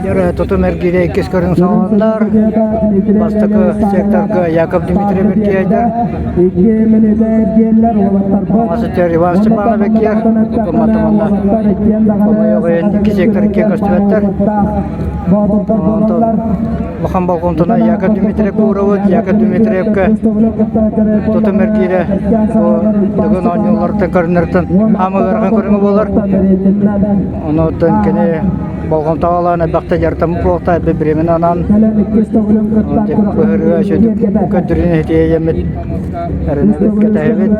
Дьэ, тутум эргиирэ иккис көрүҥ саҕаланнар. Бастакы секторга Яков Дмитриев эргийэйдэр. Маҥаас Иван Степанов эргийэр. Тутумматыманна хомойуох иһин икки сектор икки көстүбэттэр. Онтон улахан болҕомтону Яков Дмитриев уурабыт. Яков Дмитриевка тутум эргиирэ бу Дыгын оонньууларыттан көрүнэртэн аамы ыарахан көрүҥэ буолар. Онуттан кини болҕомтоҕо ылан элбэхтэ дьарыктаммыт буолта, элбэх бириэмэни анаан быһырыга үчүгүйдүк көрдөрүүнү иһитиэйэммит эрэнэбит, кэтэһэбит.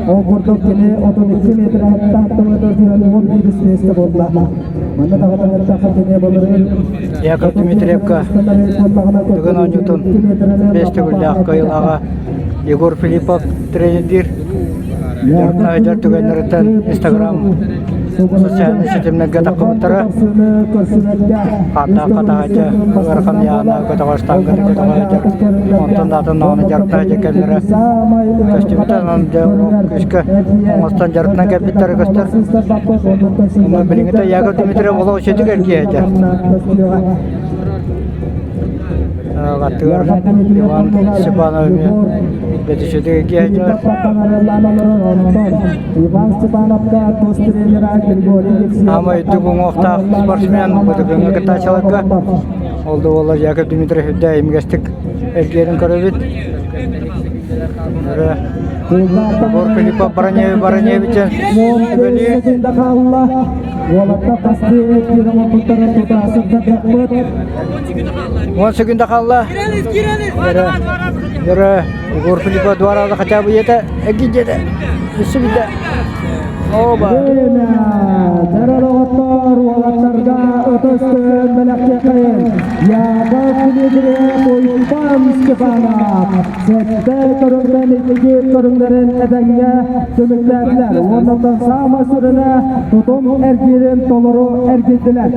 Ол курдук кини 32 метр Яков Дмитриевка Дыгын оонньуутун бэс төгүллээх кыайыылааҕа Егор Филиппов тренердиир. Дьарыктаах түгэннэриттэн Инстаграм социальнай ситимнэргэ таххыбыттара. Хааттаах хатаһааччы ыарахан ыйааһына көтөҕөстаанганы көтөҕөөччү. Онтон да атын даҕаны дьарыктаах кэмнэрэ көстүбүтэ. Онон дьэ күүскэ оҥостон дьарыктанан кэлбиттэрэ көстөр. Онон билиҥҥитэ Яков Дмитриев олох үчүгэй эргийээччи. Аттыгар Иван Степанов эмиэ бэтиччитик эргийээччи. Саамай үрдүк уҥуохтаах спортсмен Бытыгыҥҥа кыттааччыларга ол да буоллар Яков Дмитриев үрдэ имигэстик эргийэрин көрөбүт. Егор Филиппов Бараневич Бараневича сүбэлиир. 10 секунда хаалла. Дөрө Егор Филиппов дварада хотя бы ете эгидете. Үсүбүтэ. Оба. Дөрө доҕоттор уолаттарга ытыс бэлэхтиэххэйин. Яков Дмитриев, Уйбан Степанов сэттэ көрүҥтэн икки көрүҥнэрин этэҥҥэ түмүктээтилэр. Уоннаттан саамай сүрүнэ тутум эргиирин толору эргийдилэр.